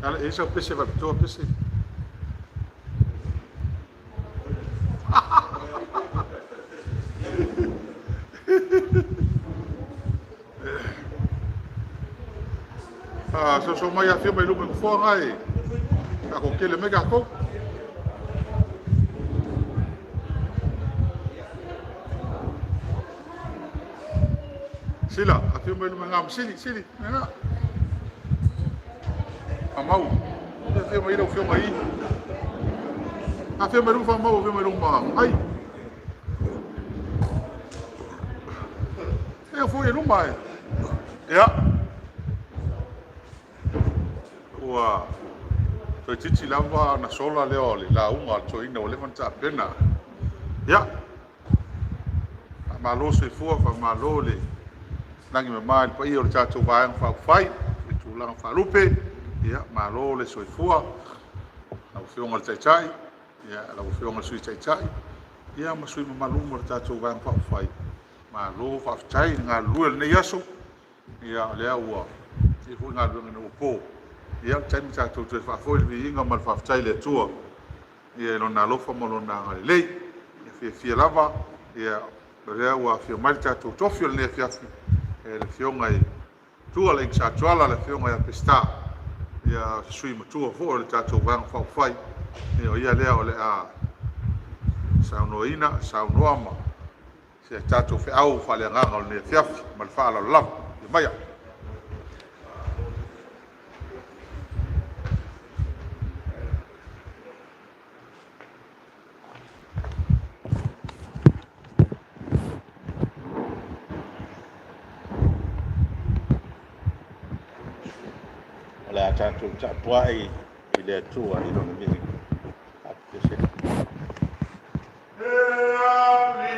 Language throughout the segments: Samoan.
Ala, e i ai sau pese faapitoa pese? Soso mai afio mai luma i le nofoa lena e toatele mai tatou. Sila, afio mai luma i ina ma Sili, Sili, ina. Faamau, afio mai lau afioga i. Afio mai luma Faamau, afio mai luma. Ai. E foi i luma e. Ia. Ua toeitiiti lava ona sola lea o le lauga a le toeaina ua leva ona tapena. Ia, faamalo soifua, faamalo le lagi e mama i le paia o le tatou Vaega Faaupufai i tulaga faalupe. Ia, malo le soifua i lau Afioga i le Taitai, lau Afioga i le Sui Taitai, ia ma sui usufono mamalu uma o le tatou Vaega Faaupufai. Malo faafetai le galulue i lenei aso. Ia o lea ua tele foi galuega ina ua po, ia o le taimi tatou toe faafoi le viiga ma le faafetai i le Atua i Lona alofa ma Lona agalelei. E fiafia lava o lea ua afio mai le tatou tofi o lenei afiafi, le Afioga i le Matua o le Aiga Sa Tuala, le Afioga ia Peseta, o se sui usufono matua foi o le tatou Vaega Faaupufai. O ia lea o le a saunoa ma si a tatou feau faaleagaga o lenei afiafi. Ma le faaaloalo lava. Afio maia. O le a tatou tapuai i le Atua i Lona viiga. E le Atua e,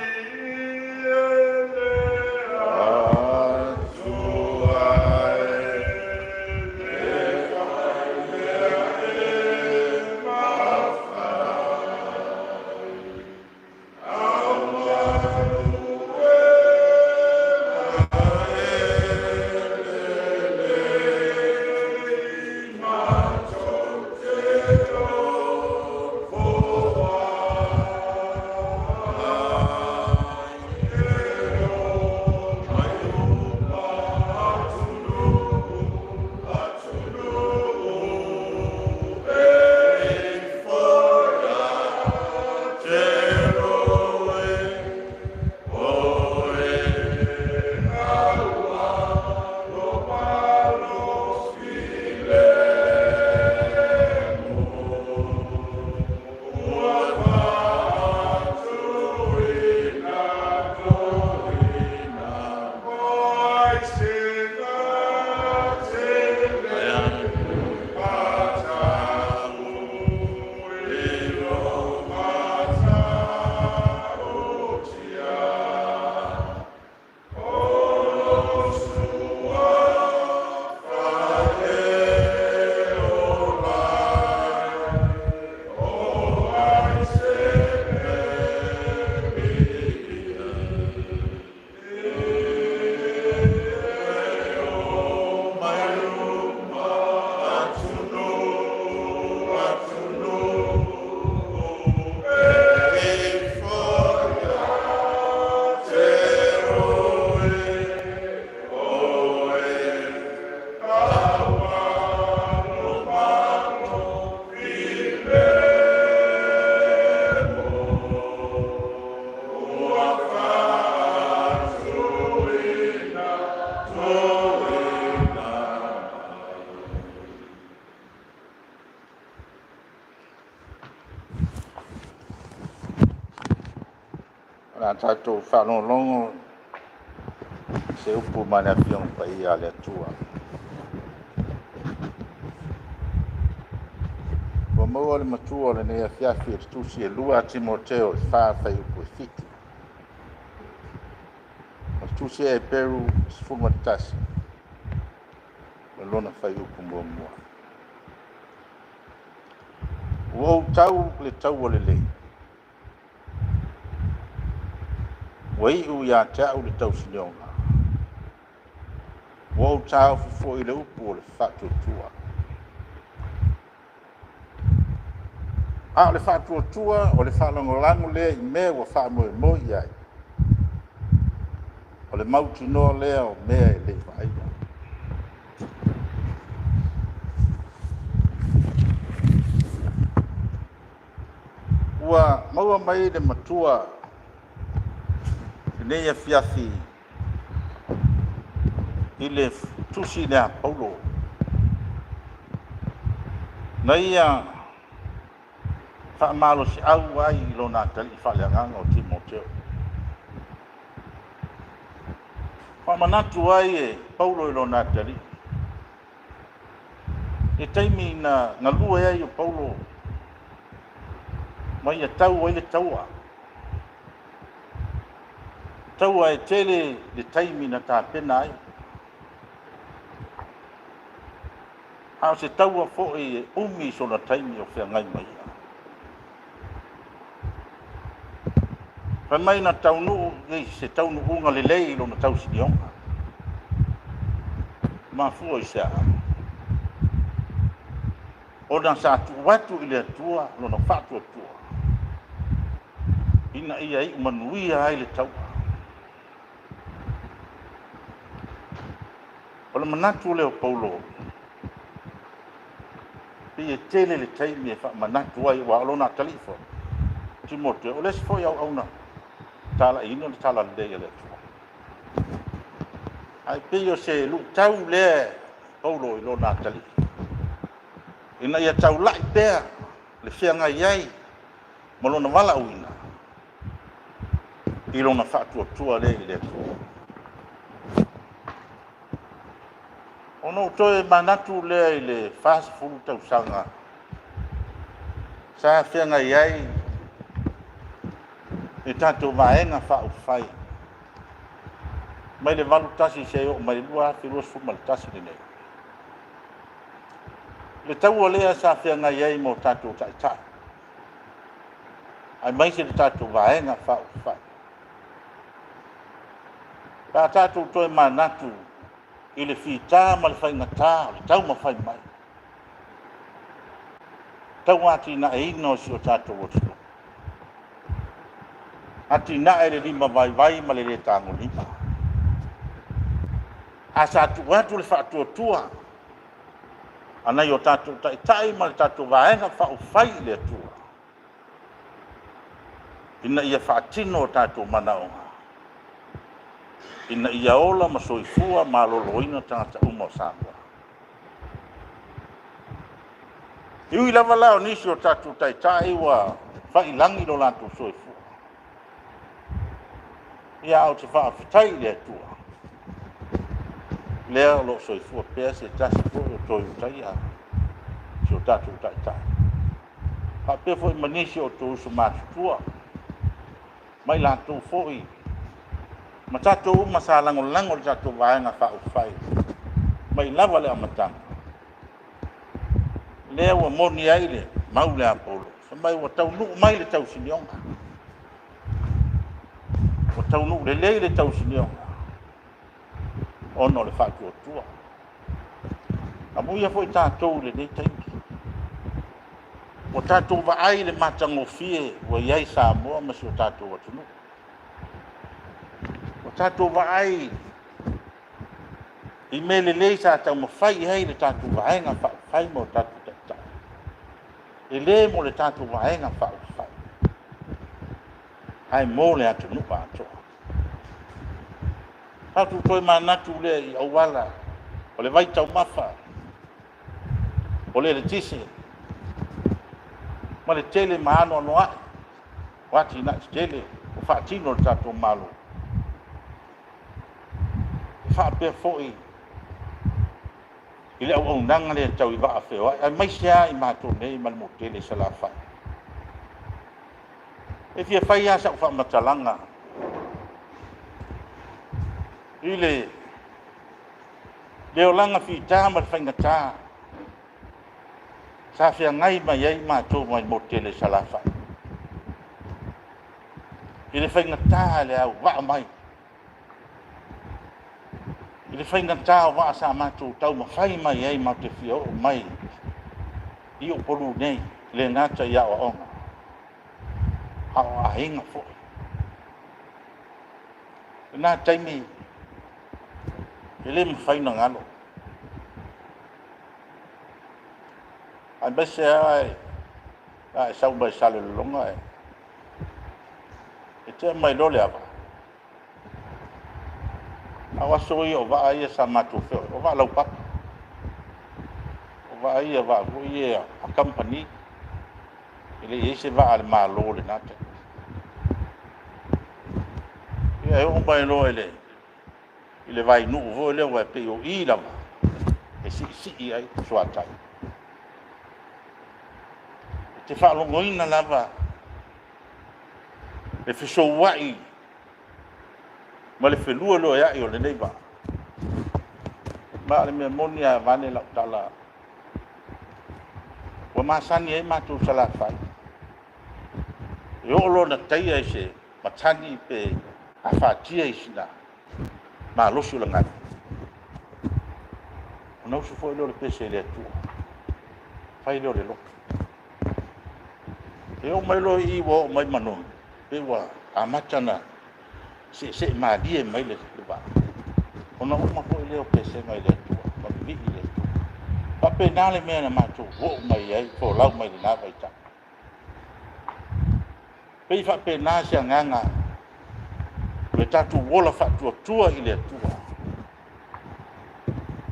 le mea e mafai, aumalu e lelei matou te ofo ai, e omai uma atunuu, atunuu e omai uma atunuu, atunuu e te oe, oe Ua faatuina mai. O le a tatou faalogologo i se upu mai le Afioaga Paia a le Atua. Ua maua le matua o lenei afiafi i le tusi e 2 a Timoteo 4 fuaiupu 7. O le tusi a Heperu 11 ma lona fuaiupu 1. Ua ou tau le taua lelei, ua iu ia te au le tausinioga, ua ou taofi foi le upu o le faatuatua. A o le faatuatua, o le faalagolago lea i mea ua faamoemoe i ai, o le mautinoa lea o mea e le i vaaia. Ua maua mai le matua i lenei afiafi i le tusi lea a Paulo na ia faamalosiau ai i lona atalii faaleagaga o Timoteo. Faamanatu ai e Paulo i lona atalii le taimi na galue ai o Paulo ma ia tau ai le taua, taua e tele le taimi na tapena ai, a o se taua foi e umi sona taimi o feagai ma ia. Fai mai na taunuu i se taunuuga lelei lona tausinioga. E mafua i se a? Ona sa tuu atu i le Atua lona faatuatua ina ia iu manuia ai le taua. O le manatu lea o Paulo, e pei e tele le taimi e faamanatu ai aua o lona atalii foi o Timoteo, o le isi foi auauna talaiina le talalelei a le Atua. Ae pei o se luitau lea Paulo i lona atalii, ina ia taulai pea le feagai ai ma lona valaauina i lona faatuatua lea i le Atua. Ona ou toe manatu lea i le 40 tausaga sa feagai ai le tatou Vaega Faaupufai mai le 1981 seia oo mai i le 2021 lenei, le taua lea sa feagai ai ma o tatou taitai, aemaise le tatou Vaega Faaupufai. Pe a tatou toe manatu i le fita ma le faigata o le taumafai mai, tauatiaeina o si o tatou atunuu, atinae le limavaivai ma le le tagolima. Ae sa tuu atu le faatuatua a nai o tatou taitai ma le tatou Vaega Faaupufai i le Atua, ina ia faatino o tatou manaoga, ina ia ola ma soifua maloloina tagata uma o Samoa. E ui lava la o nisi o tatou taitai ua fai i lagi lo latou soifua, ae ou te faafetai i le Atua, o lea o lo o soifua pea se tasi foi o toe ulutaia o si o tatou Taitai, faapea foi ma nisi o outou uso matutua, ma i latou foi ma tatou uma sa lagolago i le tatou Vaega Faaupufai mai lava i le amataga. O lea ua moni ai le mau lea a Paulo, fai mai ua taunuu mai le tausinioga, ua taunuu lelei le tausinioga ona o le faatuatua. Amuia foi tatou i lenei taimi, ua tatou vaai i le matagofie ua i ai Samoa ma si o tatou atunuu. Ua tatou vaai i mea lelei sa taumafai i ai le tatou Vaega Faaupufai ma o tatou taitai, e le mo le tatou Vaega Faaupufai, ae mo le atunuu atoa. Ona tatou toe manatu lea i auala, o le vaitaumafa, o le eletise ma le tele ma anoanoai o atinae tetele ua faatino e le tatou Malo. E faapea foi i le auaunaga lea tau i vaa feoai, aemaise lava i matou nei mai le motu tele i Salafai. E fia fai lava sau faamatalaga i le olaga fita ma le faigata sa feagai mai ai matou mai le motu tele i Salafai, i le faigata i le auvaa mai, i le faigata o vaa sa matou taumafai mai ai matou te fia oo mai i Upolu nei. le gata i aoaoga, a o aiga foi. O lena taimi, e le mafai ona galo, aemaise lava a e sau mai Salelologa e tea mai loa le ava. A o aso ia o vaa ia sa matou feoai ai, o vaa laupapa. O vaa ia o vaa foi ia a kamupani, e le i i ai se vaa a le Malo i lena taimi. Ia e oo mai loa i le vainuu foi lea aua e pei o i lava e siisii ai le suatai. E te faalogoina lava le fesouai ma le felualuai o lenei vaa. Ma o le mea moni lava vaeane lau tala, ua masani ai matou i Salafai, e oo loa ina taia i se matagi pe afatia i sina malosi o le galu, ona usu foi lea o le pese i le Atua, fai lea o le loto. E oo mai loa i i ua oo mai Manono, pei ua amata ona seesee malie mai le vaa, ona uma foi lea o pesega i le Atua ma vivii i le Atua. E faapena le mea na matou oo mai ai folau mai i lena vaitau. E pei e faapena se agaga o le tatou ola faatuatua i le Atua,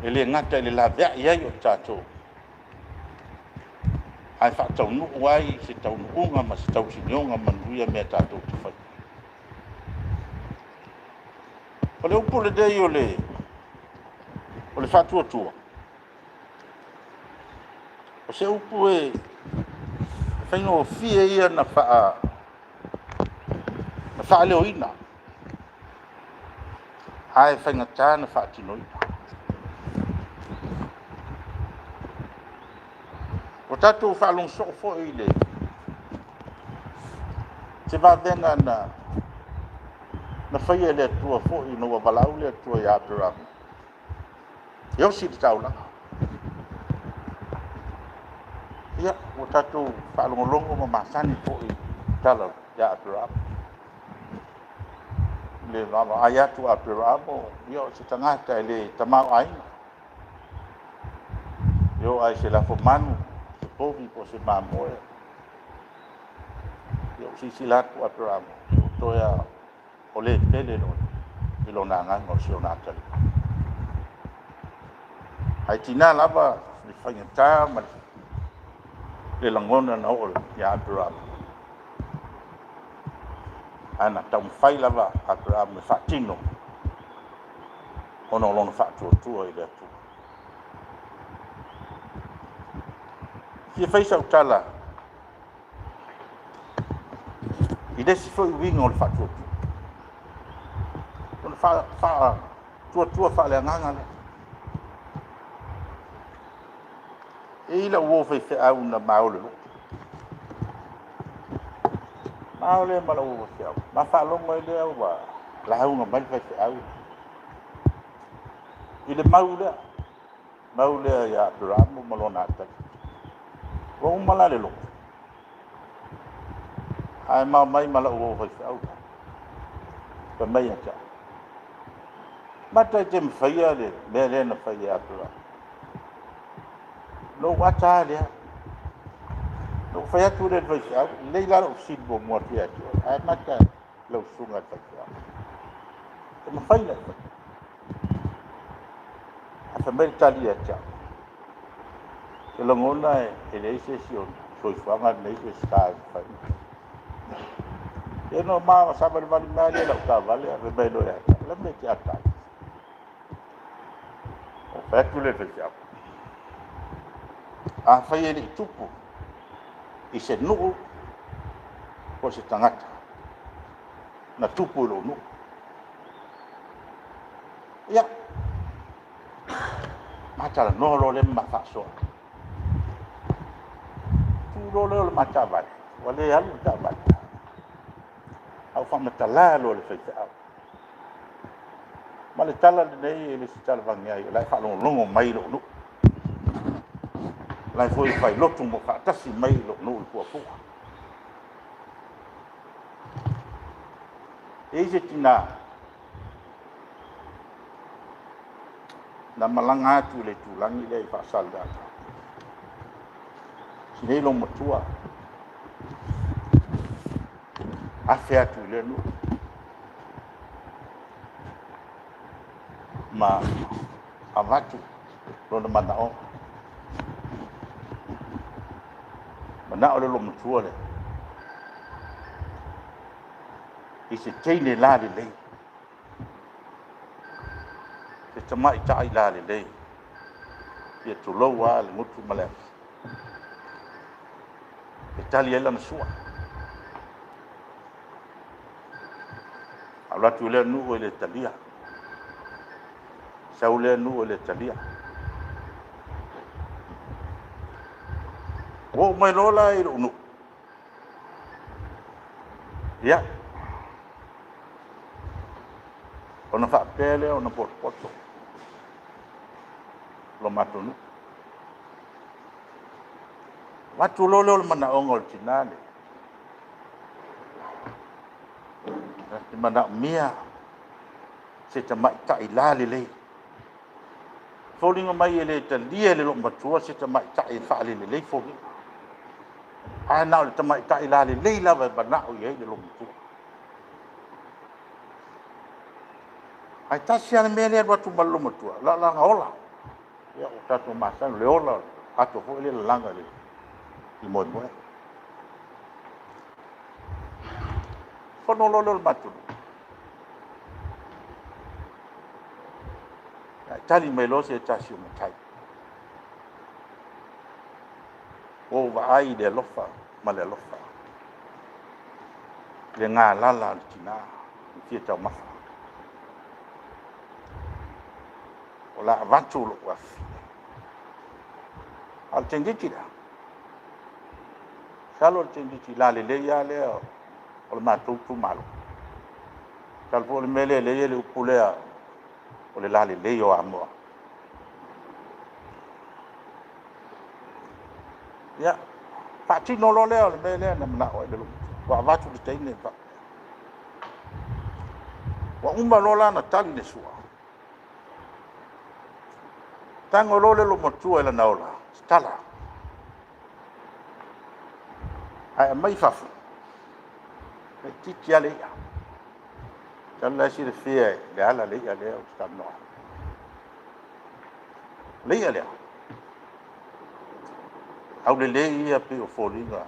e le gata i le laveai ai o tatou, ae faataunuu ai se taunuuga ma se tausinioga manuia mea tatou te faia. O le upu lenei o le faatuatua, o se upu e faigofie ia ona faaleoina, ae faigata ona faatinoina. Ua tatou faalogo soo foi i se vavega na faia e le Atua foi ina ua valaau le Atua ia Aperamo e osi le taulaga. Ia, ua tatou faalogologo ma masani foi i le tala ia Aperamo. I le vaavaai atu a Aperamo o se tagata e le tamaoaiga, e oo lava i se lafomanu, se povi po o se mamoe, ia ua silasila atu Aperamo, ua toe lava o le tele i lona agaga o si ona atalii. Ae tiga lava le faigata ma le lagona na oo ia Aperamo, ae na taumafai lava Aperamo e faatino ona o lona faatuatua i le Atua. E fia fai sau tala i le isi foi uiga o le faatuatua, o le faatuatua faaleagaga lea. E i ai lau uo faifeau na ma o i le lotu. Ma o lea ma lau uo faifeau, ma faalogo ai lea ua lauga mai le faifeau i le mau lea, mau lea ia Aperamo ma lona atalii. Ua uma la le lotu, ae ma omai ma lau uo faifeau lea, fai mai ia te au, “Mata e te mafaia le mea lea na fai e Aperamo?” Ona ou ata lava lea, ona ou fai atu lea i le faifeau, e lelei la lou fesili muamua atu ia te oe, ae mata lau susuga i le faifeau, e mafai ona e faia? Ae fai mai le tali ia te au, ou te lagona e leai se isi o le soifuaga lenei o Peseta e mafai ona faia. Ia ona ma savalivali mai lava lea i lau taavale ae fai mai loa ia te au, o le a le mea e te ata ai? Ona ou fai atu lea i le faifeau, afai e le i tupu i se nuu po o se tagata na tupu i lou nuu, ia, ma talanoa loa lea ma ma faasoa. Tu loa lea o le ma taavale, ua le alu le taavale, ae ou faamatala loa i le faifeau. Ma o le tala lenei e le o se tala vane ai, o la e faalogologo mai lou nuu. La e foi e failotu ma faatasi mai i lou nuu i Puapua. E i ai se tina na malaga atu i le itulagi lea i Faasaleleaga, sinei loomatua, 1000 atu i lea nuu ma avatu lona manaoga. Manao le loomatua lea i se teine lalelei, se tamaitai lalelei, ia tulou lava le gutu ma le afi, e tali ai lana sua. Alu atu i lea nuu e le talia, sau lea nuu e le talia. Ua oo mai loa la i lou nuu, ia, ona faapea lea ona potopoto lo matou nuu. Avatu loa lea o le manaoga o le tina lea, e manaomia se tamaitai lalelei. E foliga mai e le talia e le loomatua se tamaitai e faalelelei foliga, ae na o le tamaitai lalelei lava e manao i ai le loomatua. Ae tasi lava le mea lea e alu atu ma le loomatua, na o lana ola. Ia ua tatou masani i le ola o le ato foi lea e lalaga i le moemoe. Fono loa lea o le matou nuu, ae tali mai loa se tasi o matai, “Ua ou vaai i le alofa ma le alofa i le galala o le tina e fia taumafa. O le a avatu lou afafine.” A o le teineitiiti lea, masalo o le teineitiiti lalelei lava lea o le matou itumalo. Masalo foi o le mea lea o lea e i ai le upu lea, o le lalelei o Amoa. Ia, faatino loa lea o le mea lea na manao ai le loomatua, ua avatu le teine ma faapea. Ua uma loa la ona tali le sua, tago loa le loomatua i lana ola, tatala, ae aumai i fafo, e toaitiiti lava le i'a. Masalo o la e silafia e Leala le i'a lea ou te talanoa ai. O le i'a lea, aulelei ia pei o foliga.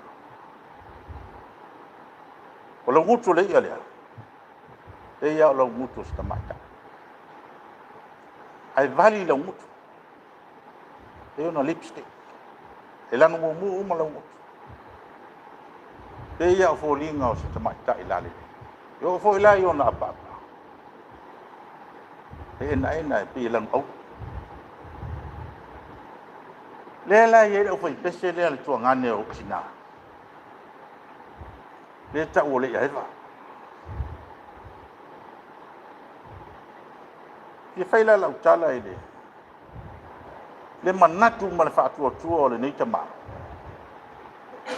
O le gutu o le i'a lea, e pei lava o laugutu o se tamaitai, ae vali laugutu, e pei ona lipstick, e lanu mumu uma laugutu. E pei lava o foliga o se tamaitai lalelei. E oo foi la i ona apaapa, e enaena e pei e lanu auro. Lea la e i ai le aufaipese lea a le tuagane o ou tina, lea e tau o le i'a eva. E fia fai la lau tala i le manatu ma le faatuatua o lenei tama, e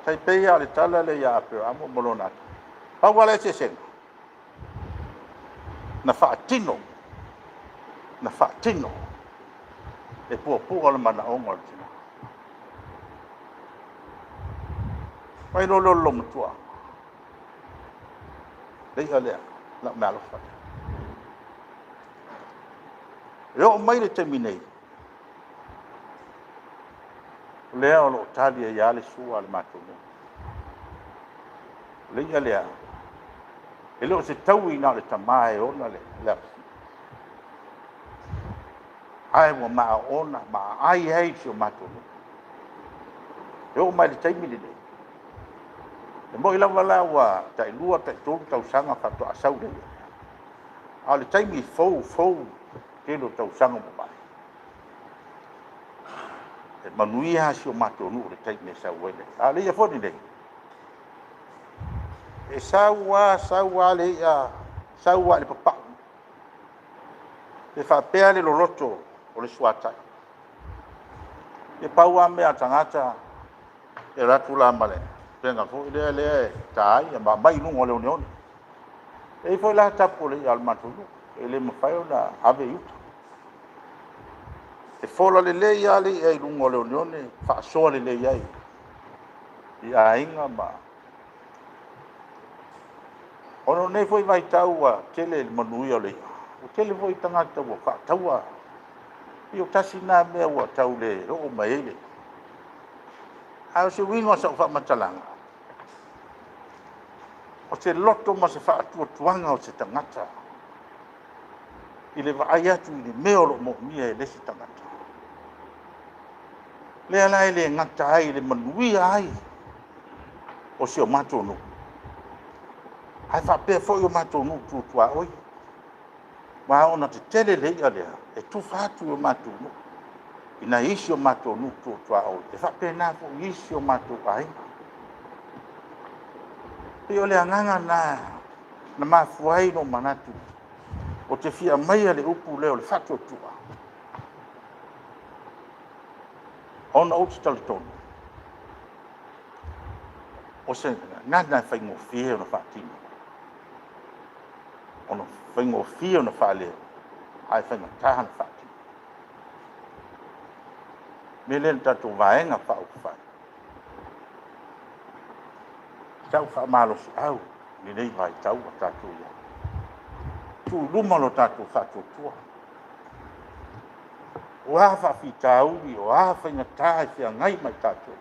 tai pei lava o le tala lea ia Aperamo ma lona atalii. Pau lava le eseesega, na faatino, na faatino e puapua le manaoga o le tina. Fai loa lea o le loomatua, le i'a lea, lau meaalofa lea. E oo mai i le taimi nei, o lea o lo o tali ai lava le sua a le matou nuu. O le i'a lea, e le o se taui na o le tama e ona le afafine, ae ua ma oona ma aai ai si o matou nuu. E oo mai i le taimi lenei, e moni lava la ua tai 2 tai 3 tausaga faatoa sau le i'a lea, a o le taimi fou fou le tele o tausaga ua mavae, e manuia lava si o matou nuu i le taimi e sau ai le i'a. A o le i'a foi lenei, e sau lava sau lava le i'a, sau lava i le papau, pe faapea le loloto o le suatai. Ia pau lava mea a tagata, e alu atu la ma le upega foi lea e ta ai ma aumai i luga o le oneone. E i ai foi la tapu o le i'a a le matou nuu, e le mafai ona ave i uta. E fola lelei lava le i'a i luga o le oneone, faasoa lelei ai i aiga ma... Ona o lenei foi vaitau ua tele le manuia o le i'a, ua tele foi tagata ua faataua. Pei o tasi lena mea ua tau le oo mai ai le... A o se uiga o sau faamatalaga, o se loto ma se faatuatuaga o se tagata i le vaai atu i le mea o lo o manaomia e le isi tagata, lea la e le gata ai i le manuia ai o si o matou nuu, ae faapea foi o matou nuu tu tuaoi. Aua ona tetele le i'a lea, e tufa atu i o matou nuu, i nai isi o matou nuu tu tuaoi, e faapena foi i isi o matou aiga. E pei o le agaga lena na mafua ai ona ou manatu ou te fia aumaia le upu lea o le faatuatua, ona ou te talitonu, o se gagana e faigofie ona faatino, ona faigofie ona faaleo, ae faigata ona faatino. O le mea lea le tatou Vaega Faaupufai, o sau faamalosiau i lenei vaitau ua tatou i ai, tuu i luma lo tatou faatuatua. O a faafitauli o a faigata e feagai ma i tatou,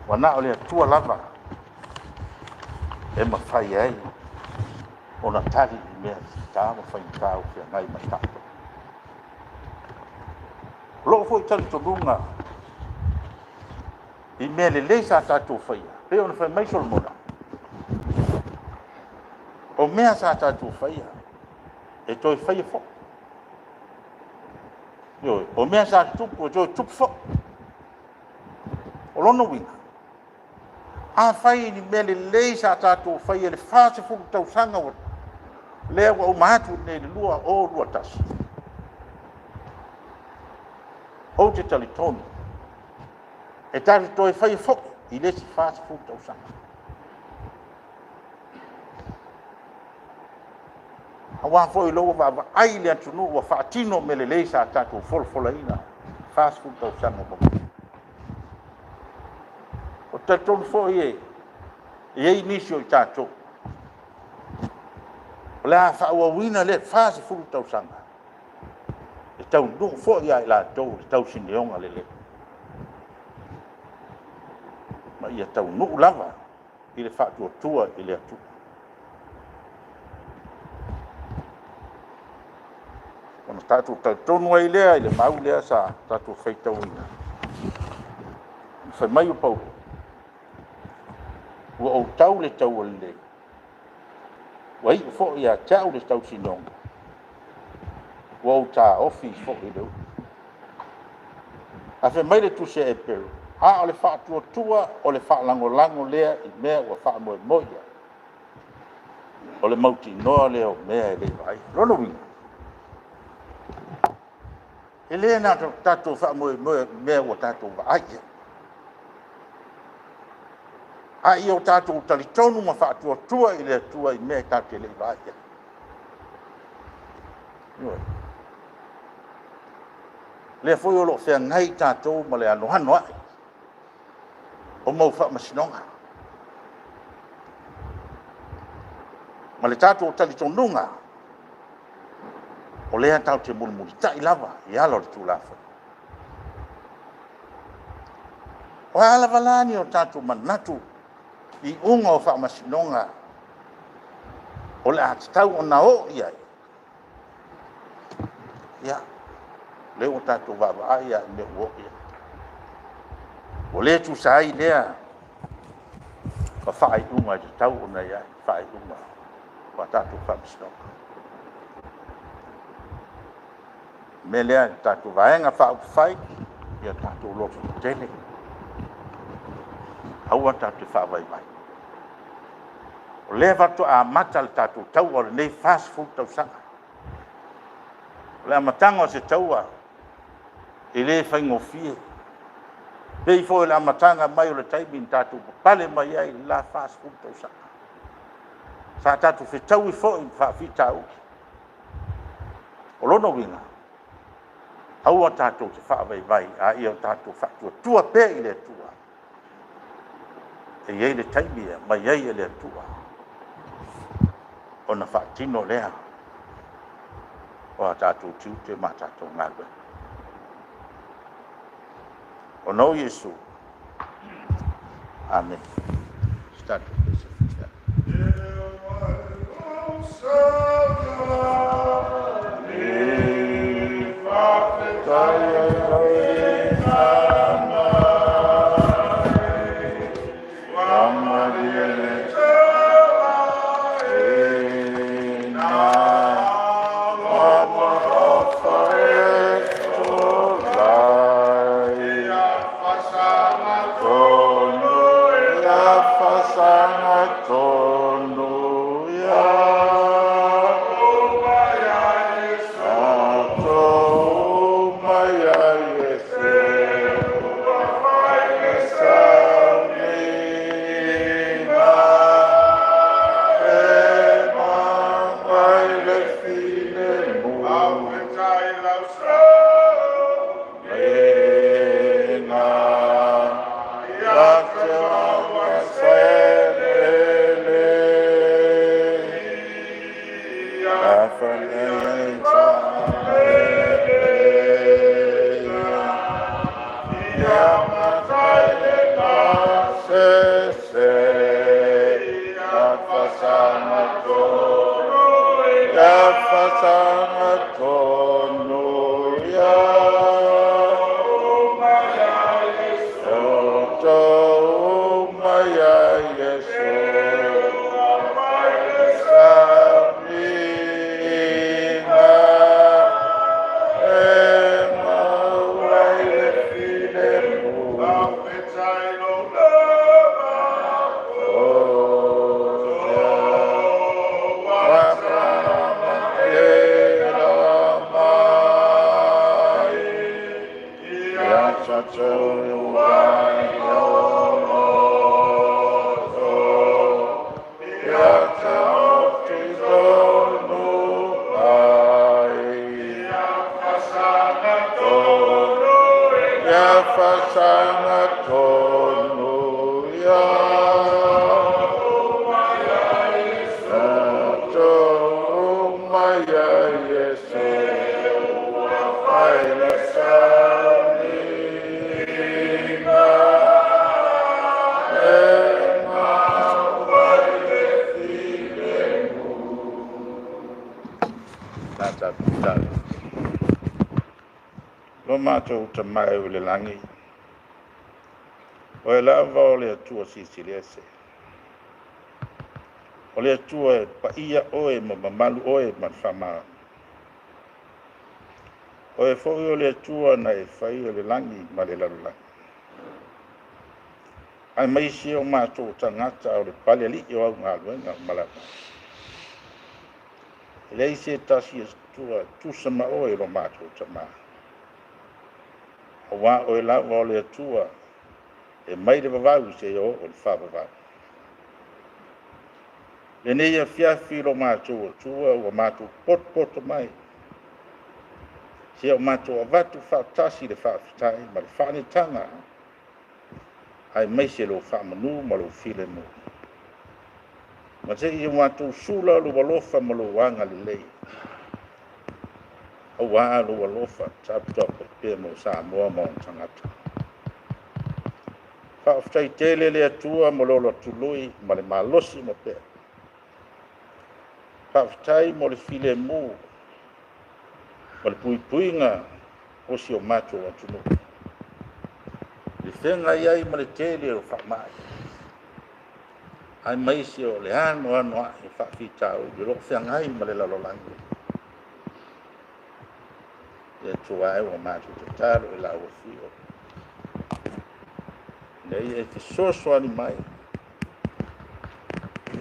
ua na o le Atua lava e mafai ai ona tali i mea fita ma faigata ua feagai ma i tatou. O lou foi talitonuga i mea lelei sa tatou faia, e pei ona fai mai Solomona, o mea sa tatou faia, e toe faia foi. Ioe, o mea sa tutupu e toe tutupu foi. O lona uiga, afai ni mea lelei sa tatou faia i le 40 tausaga lea ua uma atu nei i le 2021, ou te talitonu e tatou te toe faia foi i le isi 40 tausaga. Aua foi o lea ua vaavaai i le atunuu ua faatino mea lelei sa tatou folafolaina i le 40 tausaga ua mavae. Ou te talitonu foi e i ai nisi o i tatou o le a faaauauina lea 40 tausaga e taunuu foi lava i latou le tausineoga lelei, ma ia taunuu lava i le faatuatua i le Atua. Ona tatou talitonu ai lea i le mau lea sa tatou faitauina, fai mai o Paulo, “Ua ou tau le taua lelei, ua iu foi ia te au le tausinioga, ua ou taofi foi le upu.” Ae fai mai le tusi a Eperu, “A o le faatuatua o le faalagolago lea i mea ua faamoemoe i ai, o le mautinoa lea o mea e le i vaaia.” O lona uiga, e le na ona tatou faamoemoe i mea ua tatou vaai i ai, a ia o tatou talitonu ma faatuatua i le Atua i mea tatou te le i vaai i ai. Ioe. O lea foi o lo o feagai tatou ma le anoanoai o mau faamasinoga. Ma le tatou talitonuga, o lea tatou te mulimulitai lava i ala o le Tulafono. O a lava la ni o tatou manatu i iuga o faamasinoga o le a tatau ona oo i ai, ia, o lea ua tatou vaavaai lava i mea ua oo i ai. Ua le tusa ai lea ma faaiuga e tatau ona i ai faaiuga o a tatou faamasinoga. O le mea lea le tatou Vaega Faaupufai, ia tatou lototetele, aua tatou te faavaivai. O lea faatoa amata le tatou taua i lenei 40 tausaga. O le amataga o se taua E le faigofie. Pei foi o le amataga mai o le taimi na tatou papale mai ai i le la 40 tausaga. Sa tatou fetaui foi ma faafitauli. O lona uiga, aua tatou te faavaivai, a ia tatou faatuatua pea i le Atua, e i ai le taimi e aumai ai e le Atua ona faatino lea o a tatou tiute ma a tatou galuega. Ona o Iesu. Amene. Lo matou Tama e i le lagi, oe lava o le Atua Silisili Ese. O le Atua e paia oe ma mamalu oe ma le faamalo. Oe foi o le Atua na e faia le lagi ma le lalolagi. Aemaise o matou tagata o le palealii o au galuega ma lau. E leai se tasi Atua e tusa ma oe lo matou Tama. Auā oe lava o le Atua e mai le vavau seia oo i le faavavau. Lenei afiafi lo matou Atua ua matou potopoto mai, seia o matou avatu faatasi le faafetai ma le faaneetaga, aemaise lou faamanu ma lou filemu. Ma seia o matou sula lou alofa ma lou agalelei, auā lou alofa taputapuai pea mo Samoa ma ona tagata. Faafetai tele le Atua mo le ola tului ma le malosi uma pea. Faafetai mo le filemu ma le puipuiga o si o matou atunuu, i le feagai ai ma le tele o faamai, aemaise o le anoanoai o faafitauli o lo o feagai ma le lalolagi. Le Atua e, ua matou tatalo i lau afio, ina ia e fesoasoani mai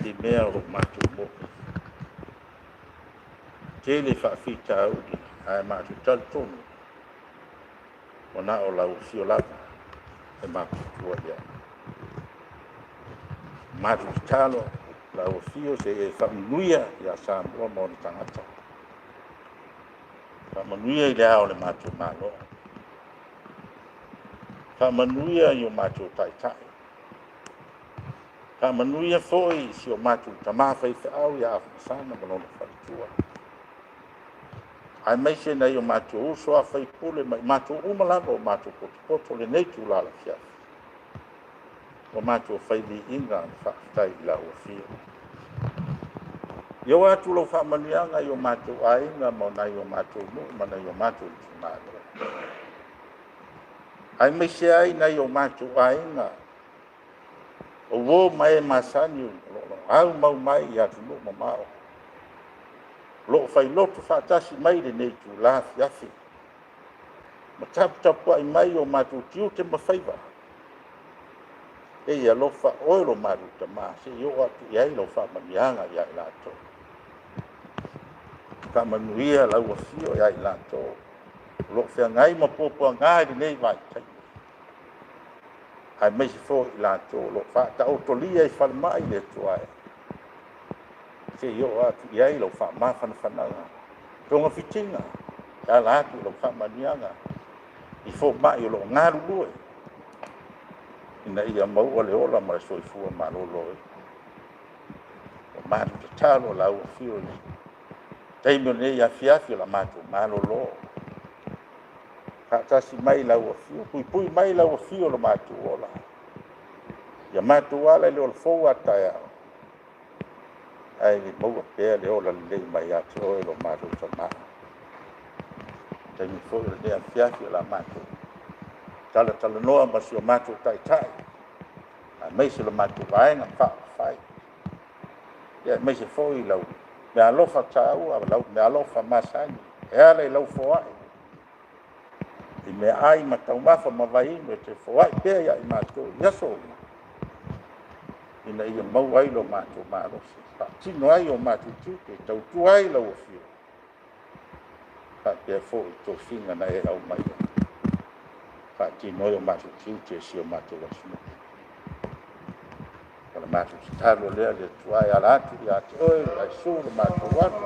i mea o lo o matou moomia. Tele faafitauli, ae matou te talitonu Ua na o lau afio lava e matou tua i ai. Matou tatalo lau afio se i e faamanuia ia Samoa ma ona tagata. Faamanuia i le Ao o le matou Malo, faamanuia i o matou taitai, faamanuia foi i si o matou tama faifeau ia Afamasaga ma lona faletua, aemaise nai o matou uso a sui usufono ma i matou uma lava ua matou potopoto i lenei itula afiafi, ua matou fai viiga ma faafetai i lau afio. Ia oo atu lau faamanuiaga i o matou aiga ma nai o matou nuu ma nai o matou itumalo, aemaise ai nai o matou aiga, o uo ma e masani o lo o aumau mai i atunuu mamao, o lo o failotu faatasi mai i lenei itula afiafi ma taputapuai mai i o matou tiute ma faiva. E i alofa oe lo matou Tama se i oo atu i ai lau faamanuiaga ia i latou. Faamanuia lau afio ia i latou o lo o feagai ma puapuaga i lenei vaitaimi, aemaise foi i latou o lo o faataotolia i falemai le Atua e, se i oo atu i ai lau faamafanafanaga, togafitiga e ala atu i lau faamanuiaga i fomai o lo o galulue ina ia maua le ola ma le soifua maloloina. O le matou tatalo i lau Afio i le taimi o lenei afiafi o le a matou malolo, faatasi mai lau Afio, puipui mai lau Afio i lo matou ola, ia matou ala i le ola fou a taeao, ae ia maua pea le ola lelei mai ia te Oe lo matou Tama. O le taimi foi o lenei afiafi o le a matou talatalanoa ma si o matou Taitai aemaise le matou Vaega Faaupufai, aemaise foi lau meaalofa taua, lau meaalofa masani e ala i lau foai i meaai ma taumafa ma vaiinu e te foai pea ia i matou i aso uma, ina ia maua ai lo matou malosi e faatino ai o matou tiute e tautua ai lau Afioga faapea foi tofiga na e aumaia e faatino ai o matou tiute i si o matou atunuu. O le matou tatalo lea le Atua e ala atu ia te Oe Iesu lo matou Alii.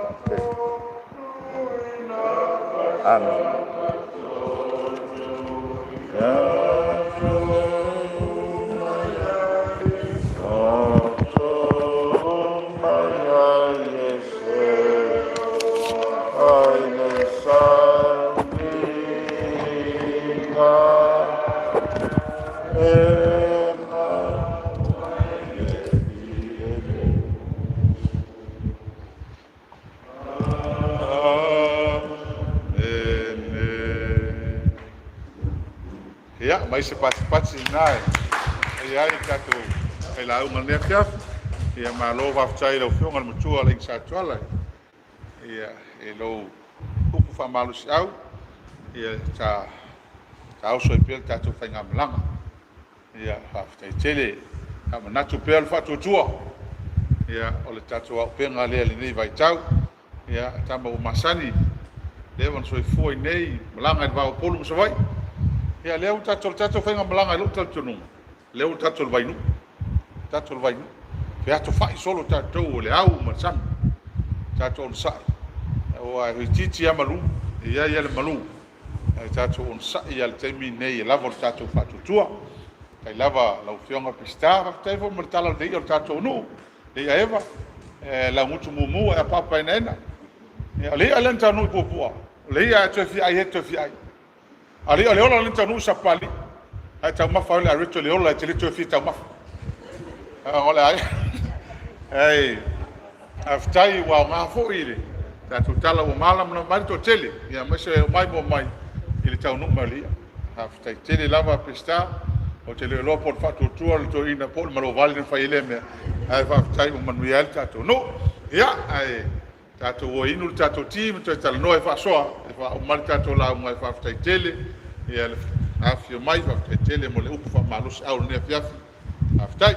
Amene. Ia, aumai se patipati lena e faia ai le tatou failauga i lenei afiafi. Ia malo faafetai i lau Afioga i le Matua o le Aiga Sa Tuala i lou upu faamalosiau sa oso ai pea le tatou faigamalaga. Ia faafetai tele. Faamanatu pea le faatuatua, o le tatou auupega lea i lenei vaitau. Ia, tama ua masani, leva ona soifua i inei, malaga i le va o Upolu ma Savaii. Ia o lea ua tatou, o le tatou faigamalaga i lou talitonuga, o lea ua tatou i le vainuu, tatou i le vainuu. Featofai solo tatou o le ao ma le sami. Tatou onosai, aua e itiiti lava malu, e i ai lava le malu, ae tatou onosai lava i le taimi lenei e lava lo tatou faatuatua. Faafetai lava i lau Afioga Peseta, faafetai foi mo le tala o le i'a a le tatou nuu, le i'a eva, e laugutu mumu ae apaapa enaena. O le i'a lea na taunuu i puapua, o le i'a a e toe fia ai e te toe fia ai. A o le i'a o le ola lea na taunuu i Sapapalii, la e taumafa ai le areto i le ola e te le toe fia taumafa. Ae faafetai ua aoga foi le tatou tala ua malamalama ai le toatele, aemaise o mai ma omai i le taunuu mai o le i'a. Faafetai tele lava Peseta. Ou te le iloa po o le faatuatua le toeaina po o le malovale na fai ai lea mea, ae faafetai ua manuia ai le tatou nuu. Ia, ae tatou o e inu le tatou ti ma toe talanoa e faasoa e faauma ai le tatou lauga. Ae faafetai tele le afifio mai, faafetai tele mo le upu faamalosiau i lenei afiafi. Faafetai.